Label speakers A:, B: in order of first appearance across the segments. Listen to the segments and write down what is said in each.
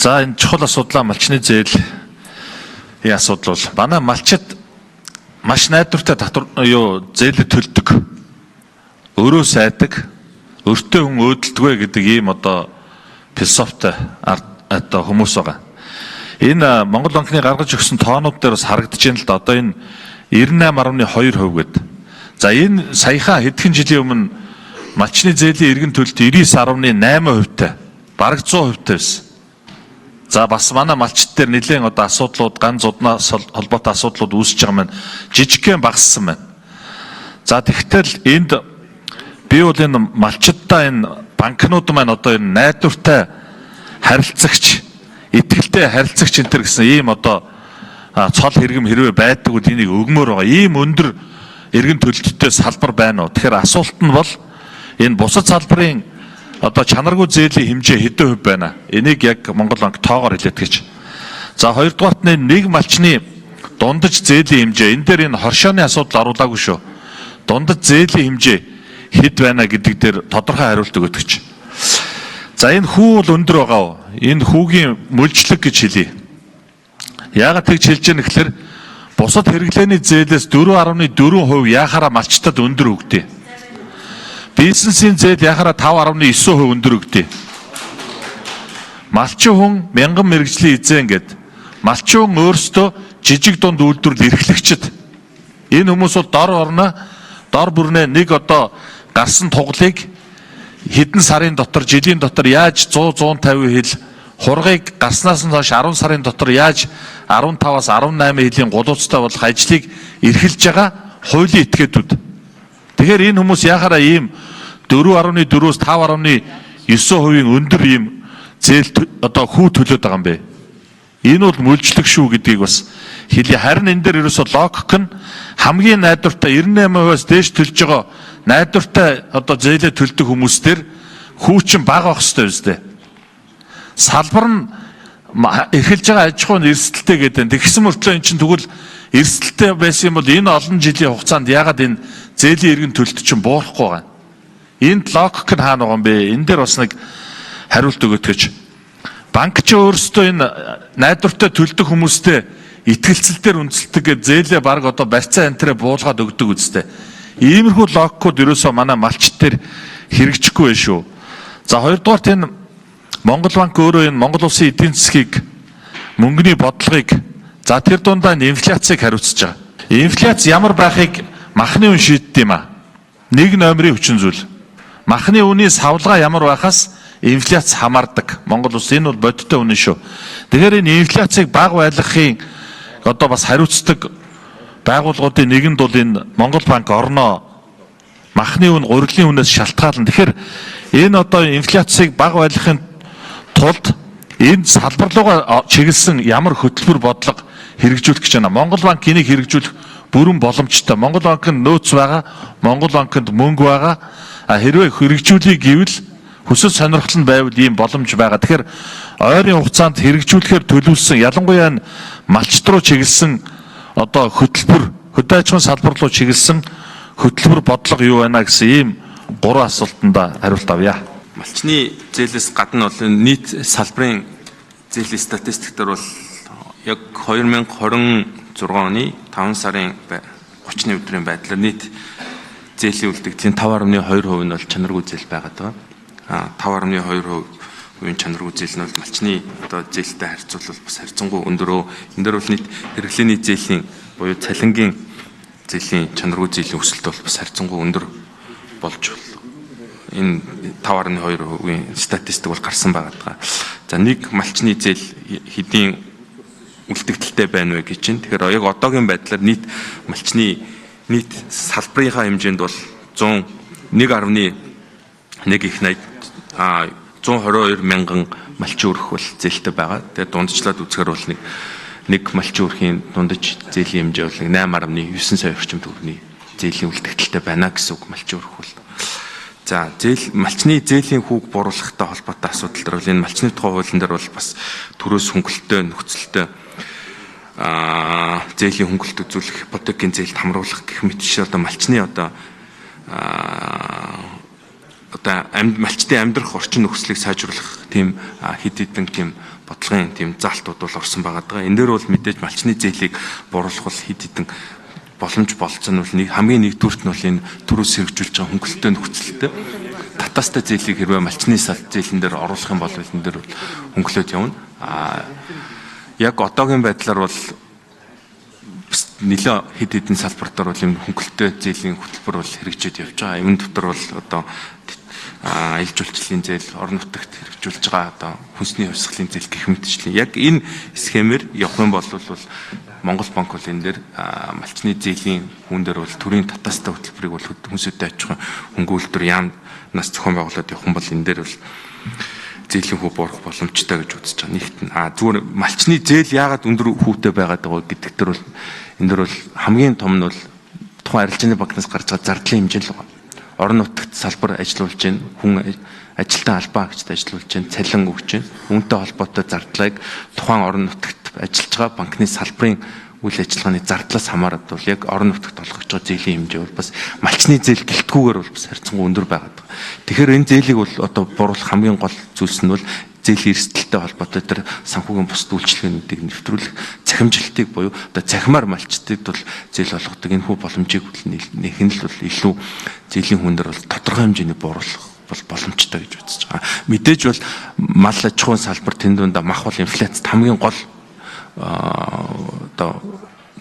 A: За, энэ чухал асуудлаа, малчны зээлийн асуудал бол манай малчид маш найдвартай татвар юу зээлээ төлдөг. Өрөө сайдаг, өртөө хүн өөдөлдгөө гэдэг ийм одоо философитой одоо хүмүүс байгаа. Энэ Монгол банкны гаргаж өгсөн тоонууд дээр бас харагдаж байна л да. Одоо энэ 98.2% гэдэг. За, энэ саяхан хэдхэн жилийн өмнө малчны зээлийн эргэн төлөлт 99.8% тай, бараг 100% тай байсан. За, бас манай малчид дээр нэлээд одоо асуудлууд, ган зуднаас холбоотой асуудлууд үүсэж байгаа маань жижигхэн багассан байна. За, тэгтэл энд би бол энэ малчиддаа, энэ банкнууд маань одоо энэ найдвартай харилцагч, итгэлтэй харилцагч энэ төр гэсэн ийм одоо цол хэрэгэм хэрвээ байдаг бол энийг өгмөр байгаа. Ийм өндөр эргэн төлөлттэй салбар байна уу? Тэгэхээр асуулт нь бол энэ бусад салбарын одоо чанаргүй зээлийн хэмжээ хэдэн хувь байна? Энийг яг Монгол банк тоогоор хэлээд гэж. За, хоёрдугаарт нь нэг малчны дундаж зээлийн хэмжээ. Энэ дээр энэ хоршооны асуудал оруулаагүй шүү. Дундаж зээлийн хэмжээ хэд байна гэдэг дээр тодорхой хариулт өгөөд гэж. За, энэ хүү бол өндөр байгаа уу? Энэ хүүгийн мөлжлөг гэж хэлье. Яагаад тэгж хэлж яах гэхээр бусад хэрэглээний зээлээс 4.4% яхаараа малчтад өндөр өгдөө. Бизнесийн зээл яхаараа 5.9% өндөр өгдөө. Малчин хүн мянган мэргэжлийн эзэн гэд. Малчин хүн өөрсдөө жижиг дунд үйлдвэрлэл эрхлэгчид. Энэ хүмүүс бол дор орно, дор бүрнээ нэг одоо гарсан тугалыг хэдэн сарын дотор, жилийн дотор яаж 100 150 хил хургийг гарснаас нь хойш 10 сарын дотор яаж 15-аас 18 хилийн гулууцтай болох ажлыг эрхэлж байгаа хуулийн этгээдүүд. Тэгэхээр энэ хүмүүс яхаараа ийм 4.4-өөс 5.9%-ийн өндөр ийм зээл одоо хүү төлөөд байгаа юм бэ? Энэ бол мөлжлөг шүү гэдгийг бас хэлье. Харин энэ дээр ерөөсөө логик нь хамгийн найдвартай 98%-аас дээш төлж байгаа найдвартай одоо зээлээ төлдөг хүмүүс дээр хүү чинь бага байх хэрэгтэй үстэй. Салбар нь эрхэлж байгаа аж ахуй нь эрсдэлтэй гэдэг. Тэгсэн мөртлөө эн чинь тэгвэл эрсдэлтэй байсан юм бол энэ олон жилийн хугацаанд яагаад энэ зээлийн эргэн төлөлт чинь буурахгүй байгаа юм? Энд логик нь хаана байгаа юм бэ? Энэ дээр бас нэг хариулт өгөөд гэж. Банк ч өөрсдөө энэ найдвартай төлдөг хүмүүстэй итгэлцэл дээр үндэслэдэг гэж зээлээ баг одоо барьцаа энтрээ буулгаад өгдөг үстэй. Иймэрхүү логикууд ерөөсөө манай малчид дээр хэрэгжихгүй байх шүү. За, хоёрдугаарт энэ Монгол банк өөрөө энэ Монгол улсын эдийн засгийг, мөнгөний бодлогыг, за тэр дундаа энэ инфляцийг хариуцж байгаа. Инфляц ямар байхыг махны үн шийддэг юм а. Нэг номерын хүчин зүйл. Махны үнийн савлгаа ямар байхаас инфляц хамаардаг. Монгол улс энэ бол бодиттой үнэн шүү. Тэгэхээр энэ инфляцийг бага байлгахын одоо бас хариуцдаг байгууллагуудын нэгэнд бол энэ Монгол банк орноо. Махны үн гурилын үнээс шалтгаална. Тэгэхээр энэ одоо инфляцийг бага байлгахын тулд энэ салбар руугаа чиглэсэн ямар хөтөлбөр бодлого хэрэгжүүлэх гэж байна? Монгол банк энийг хэрэгжүүлэх бүрэн боломжтой. Монгол банкнд нөөц байгаа, Монгол банкнд мөнгө байгаа. А хэрвээ хэрэгжүүлэе гэвэл, хүсэл сонирхол нь байвал ийм боломж байгаа. Тэгэхээр ойрын хугацаанд хэрэгжүүлэхээр төлөвлөсөн, ялангуяа энэ малчид руу чиглэсэн одоо хөтөлбөр, хөдөө аж ахуйн салбар руу чиглэсэн хөтөлбөр бодлого юу байна гэсэн ийм гурван асуултанд хариулт авъя.
B: Малчны зээлээс гадна бол нийт салбарын зээлийн статистик дээр бол яг 2026 оны 5 сарын 30-ны өдрийн байдлаар нийт зээлийн үлдэгдлийн 5.2% нь бол чанаргүй зээл байгаад байгаа. А 5.2% хувийн чанаргүй зээл нь бол малчны одоо зээлтэй харьцуулбал бас харьцангуй өндөрөө. Энэ дээр бол нийт хэрэглээний зээлийн буюу цалингийн зээлийн чанаргүй зээлийн өсөлт бол бас харьцангуй өндөр болж энэ 5.2%-ийн статистик бол гарсан байгаа даа. За, нэг малчны зээл хэдийн үлдэгдэлтэй байна вэ гэж чинь. Тэгэхээр яг одоогийн байдлаар нийт малчны, нийт салбарынхаа хэмжээнд бол 101.1 их 80 а 122 мянган малчин өрх бол зээлтэй байгаа. Тэгээд дундчлаад үзэхээр бол нэг малчин өрхийн дундаж зээлийн хэмжээ бол нэг 8.9 сая орчим төгрөгийн зээлийн үлдэгдэлтэй байна гэсэн үг малчин өрх бол. За, зээл, малчны зээлийн хүүг бууруулахтай холбоотой асуудал дээр бол энэ малчны тухай хуулийн дээр бол бас төрөөс хөнгөлөлттэй нөхцөлтэй зээлийн хөнгөлөлт үзүүлэх, ипотекийн зээлд хамруулах гэх мэт шиг одоо малчны одоо малчдын амьдрах орчин нөхцөлийг сайжруулах тийм хэд хэдэн тийм бодлогын тийм заалтууд бол орсон байгаа даа. Энэ дээр бол мэдээж малчны зээлийг бууруулах бол хэд хэдэн боломж болцсон нь бол нэг хамгийн нэгдүгüрт нь бол энэ төрөөс хэрэгжүүлж байгаа хөнгөлөлттэй нөхцөлтэй татаастай зээлийг хэрвээ малчны сал зээлэн дээр оруулах юм бол энэ дээр бол хөнгөлөөд явна. А яг одоогийн байдлаар бол нэлээ хэд хэдэн салбар дээр бол юм хөнгөлөлттэй зээлийн хөтөлбөр бол хэрэгжээд явж байгаа. Энэ дотор бол одоо аялал жуулчлалын зээл, орон нутагт хэрэгжүүлж байгаа одоо хүнсний хувьсгалын зээл гэх мэтчлэн яг энэ схемээр явах юм бол Монгол банк бол энэ дээр малчны зээлийн хүн дээр бол төрийн татаастай хөтөлбөрийг бол хүнсүүтэй аж ахуйн хөнгө үйлдвэр яамнаас зохион байгуулад явах юм бол энэ дээр бол зээлийн хүү буурах боломжтой гэж үзэж байгаа. Нэгт нь зүгээр малчны зээл яагаад өндөр хүүтэй байгаад байгаа гэдэг дээр бол энэ дээр бол хамгийн том нь бол тухайн арилжааны банкнаас гарч байгаа зардлын хэмжээ л байгаа. Орон нутагт салбар ажиллуулж байна, хүн ажилтан албан хаагчид ажиллуулж байна, цалин өгч байна. Үүнтэй холбоотой зардлыг тухайн орон нутагт ажиллаж байгаа банкны салбарын үйл ажиллагааны зардлаас хамаарат бол яг орон нутагт олгож байгаа зээлийн хэмжээ бол бас малчны зээл гэлтгүүгээр бол бас харьцангуй өндөр байгаад байгаа. Тэгэхээр энэ зээлийг бол одоо бууруулах хамгийн гол зүйлс нь бол зээлийн эрсдэлтэй холбоотой тэр санхүүгийн бусад үйлчилгээнүүдийг нэвтрүүлэх цахимжилтыг буюу одоо цахимаар малчдад бол зээл олгодог энэ хүү боломжийг нэх нь л бол илүү зээлийн хүн дээр бол тодорхой хэмжээний бууруулах бол боломжтой гэж үзэж байгаа. Мэдээж бол мал аж ахуйн салбар тэнд дундаа мах бол инфляцид хамгийн гол одоо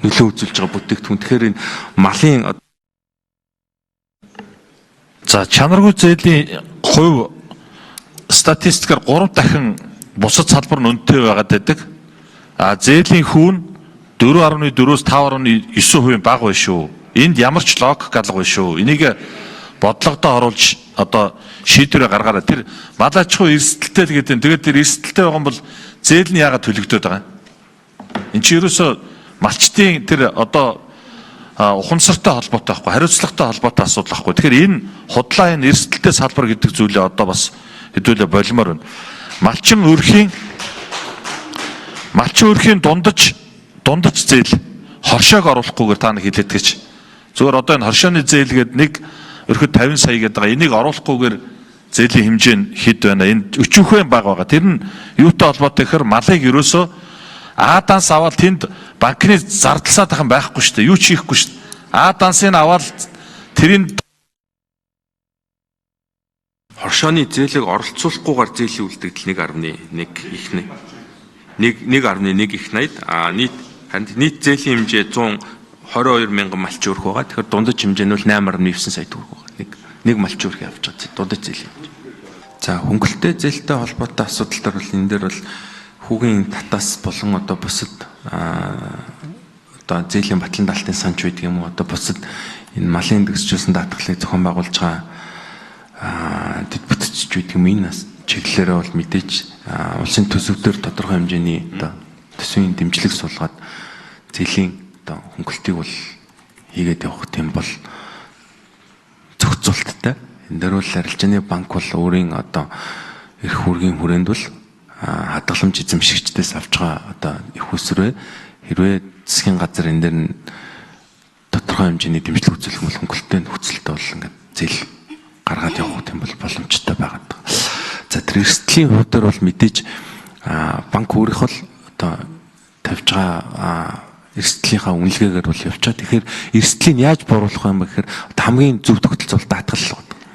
B: нөлөө үзүүлж байгаа бүтээгдэхүүн. Тэгэхээр энэ малын
A: за чанаргүй зээлийн хувь статистикаар 3 дахин бусад салбар нь үнэтэй байгаад байдаг. А зээлийн хүү нь 4.4-өөс 5.9% бага байна шүү. Энд ямар ч логик алга байна шүү. Энийг бодлогодоо оруулж одоо шийдвэрээ гаргаарай. Тэр мал аж ахуй эрсдэлтэй л гэдэг. Тэгээд тэр эрсдэлтэй байгаа юм бол зээл нь яагаад төлөгдөд байгаа юм? Энд чинь ерөөсөө малчдын тэр одоо ухамсартай холбоотой байхгүй, хариуцлагатай холбоотой асуудал байхгүй. Тэгэхээр энэ худлаа энэ эрсдэлтэй салбар гэдэг зүйлээ одоо бас хэдүүлээ болмоор байна. Малчин өрхийн дундаж зээл хоршоог оруулахгүйгээр та нэг хэлээд гэж. Зүгээр одоо энэ хоршооны зээл гээд нэг өрхөд 50 сая гэдэг байгаа. Энийг оруулахгүйгээр зээлийн хэмжээ нь хэд байна? Энэ өчүүхэн бага байгаа. Тэр нь юутай холбоотой гэхээр малыг ерөөсөө А данс аваад тэнд банкны зардлсаа тахан байхгүй шүү дээ. Юу ч хийхгүй шүү дээ. А дансыг аваад тэрийн
B: хоршооны зээлийг оролцуулахгүйгээр зээлийн үлдэгдэл 1.1 их 1.1 их 80 а нийт зээлийн хэмжээ 122 мянган малчин өрх байгаа. Тэгэхээр дундаж хэмжээ нь бол 8.9 сая төгрөг байгаа. Нэг малчин өрх явж байгаа дундаж зээлийн хэмжээ. За хөнгөлөлттэй зээлтэй холбоотой асуудал дээр бол энэ дээр бол хүүгийн татаас болон одоо бусад одоо зээлийн батлан даалтын санч байдаг юм уу одоо бусад энэ малын дэвсжүүлсэн даатгалыг зохион байгуулж байгаа дэд бүтцч байдаг юм энэ чиглэлээрээ бол мэдээж улсын төсөв дээр тодорхой хэмжээний одоо төсвийн дэмжлэг суулгаад зээлийн одоо хөнгөлтийг бол хийгээд явах тийм бол зохицуулттай. Энэ дээр бол арилжааны банк бол өөрийн одоо эрх үүргийн хүрээнд бол хадгаламж эзэмшигчдээс авч байгаа одоо их усрээ хэрвээ засгийн газар энэ дээр нь тодорхой хэмжээний дэмжлэг үзүүлэх юм бол хөнгөлөлттэй нөхцөлтэй бол ингээд зээл гаргаад явах тийм бол боломжтой байгаад байгаа. За тэр эрсдлийн хувьд дээр бол мэдээж банк өөрийнх бол одоо тавьж байгаа эрсдлийнхаа үнэлгээгээр бол явж байгаа. Тэгэхээр эрсдлийг яаж бууруулах юм бэ гэхээр хамгийн зөв тогтолцоо бол даатгал л байна.